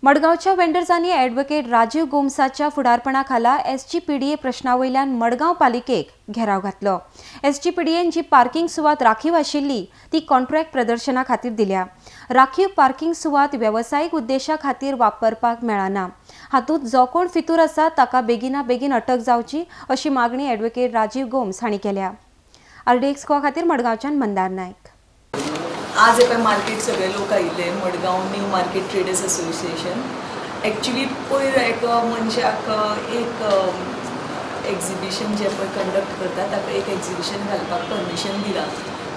मडगांवच्या वेंडर्सांनी advocate Rajiv गोम्साच्या फुडारपणाखाला SGPDA प्रश्नावयल्यान Madgaon पालिकेक gherao घातलो. SGPDN जी पार्किंग सुवात राखीव आशिल्ली ती कॉन्ट्रॅक्ट प्रदर्शना खातीर दिल्या. राखीव पार्किंग सुवात वेवसायीक उद्देशा खातीर वापरपाक मेळना. हातूंत जो कोण फितूर आसा ताका बेगिना बेगीन अटक जावची अशी मागणी ॲडव्होकेट राजीव गोम्स हांणी केल्या. आरडीएक्स गोवा खातीर मडगांवच्यान मंदार नायक. आज एका मार्केट सगळे लोक आयिल्ले Madgaon new market traders association. Actually पयर एका मनशाक एक एग्जिबिशन जें पळय कंडक्ट करता ताका एक एग्जिबिशन घालपाक परमिशन दिलां.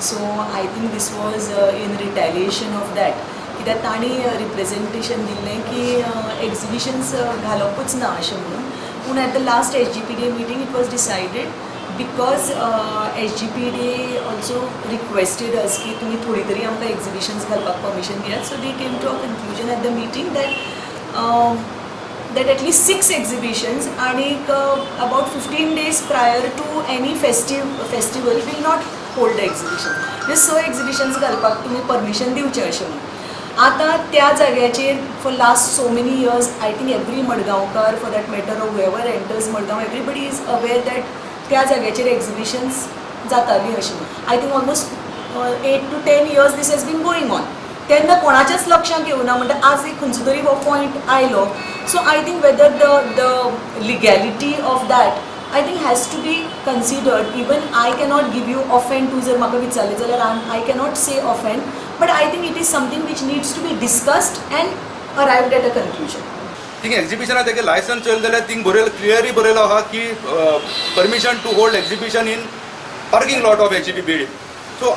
So I think this was in retaliation of that, कित्याक तांणी रिप्रेजेंटेशन दिल्लें की एग्जिबिशन्स घालपूच ना अशें म्हणून. पूण at the last SGPDA meeting it was decided because SGPDA also requested us की तुमी थोडी तरी आमकां एग्जिबिशन्स घालपाक परमिशन दियात. So they came to a conclusion at the meeting that at least 6 exhibitions आनीक about 15 days prior to any festival will not hold the exhibition. म्हणजे 6 exhibitions घालपाक तुमी परमिशन दिवचें अशें म्हणून. आतां त्या जाग्याचेर for last so many years I think every Madgaonkar for that matter or whoever enters Madgaon, everybody is aware that त्या जाग्याचेर एग्जिबिशन्स जातालीं अशें. I think almost 8 to 10 years this has been going on. तेन्ना कोणाच्याच लक्षांत येवना म्हणटा आज एक खंयचो तरी हो पॉयंट आयलो. So I think whether the legality of that I think has to be considered. Even I cannot give you offhand, तूं जर म्हाका विचारलें जाल्यार I cannot say offhand, but I think it is something which needs to be discussed and arrived at a conclusion. Thing एक्झिबिशना तेगे licence चोयलें जाल्यार thing बरयलें, clearly बरयलो आहा की permission to hold exhibition in parking lot of SGPDA. So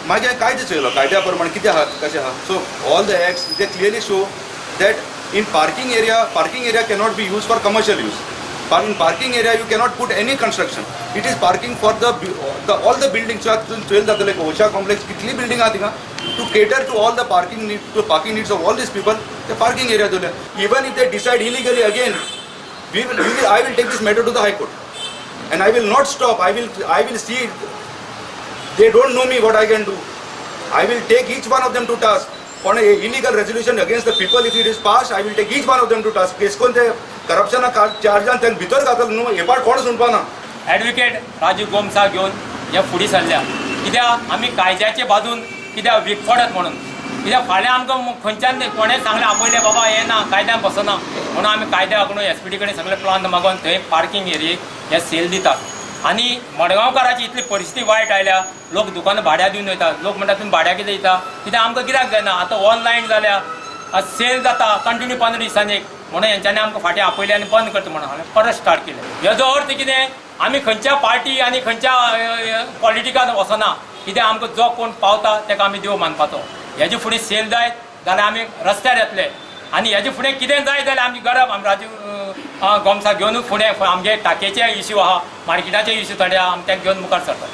मागीर कायदे चोयलो, कायद्या प्रमाणे कितें आहा, कशें आहा. So all the acts, they clearly show that in parking area, parking area cannot be use for commercial use. In parking area you cannot put any construction. It is parking for the all the buildings. Choyal जातलें ओशा complex कितली building आहा थिंगा, to cater to all the parking need, to parking needs of all these people, ते parking area दवरल्या. Even if they decide illegally, again we will I will take this matter to the High Court and I will not stop. I will see. They don't know me, what I can do. I will take each one of them to task. On a illegal resolution against the people, if it is passed, I will take each one of them to task. केस कोन ते करप्शना चार्जान तांकां भितर घातलो न्हू, हे पाट कोण सुनपा ना. ॲडव्होकेट राजीव गोमसा घेवन हे फुडें सरल्या, कित्याक आमी कायद्याचे बाजून कित्याक वीक पडत म्हणून. कित्याक फाल्यां आमकां खंयच्यान कोणें सांगलें आपयलें बाबा हें ना कायद्यान बसना म्हणून आमी कायद्या कडून एसपीडी कडेन सगळे प्लान मागोवन थंय पार्किंग एरियेक हे सेल दितात. आनी मडगांवकाराची इतली परिस्थिती वायट आयल्या, लोक दुकानां भाड्या दिवन वयता. लोक म्हणटा तुमी भाड्या कितें दिता, कित्याक आमकां गिरायक जायना. आतां ऑनलायन जाल्या, सेल जाता कंटिन्यू 15 दिसांनी एक, म्हणून हेंच्यांनी आमकां फाटीं आपयलें आनी बंद करता म्हणून हांवें परत स्टार्ट केलें. हेजो अर्थ कितें, आमी खंयच्या पार्टी आनी खंयच्या पॉलिटिकान वचना, कित्याक आमकां जो कोण पावता ताका आमी देव मानपाचो. हेजे फुडें सेल जायत जाल्यार आमी रस्त्यार येतले आनी हेजे फुडें कितें जाय जाल्यार आमची गरब आमी राजीव गोमसा घेवन फुडें आमगे टाकेचे इश्यू आहा, मार्केटाचे इश्यू थोडे आहा, आमी तेका घेवन मुखार सरतले.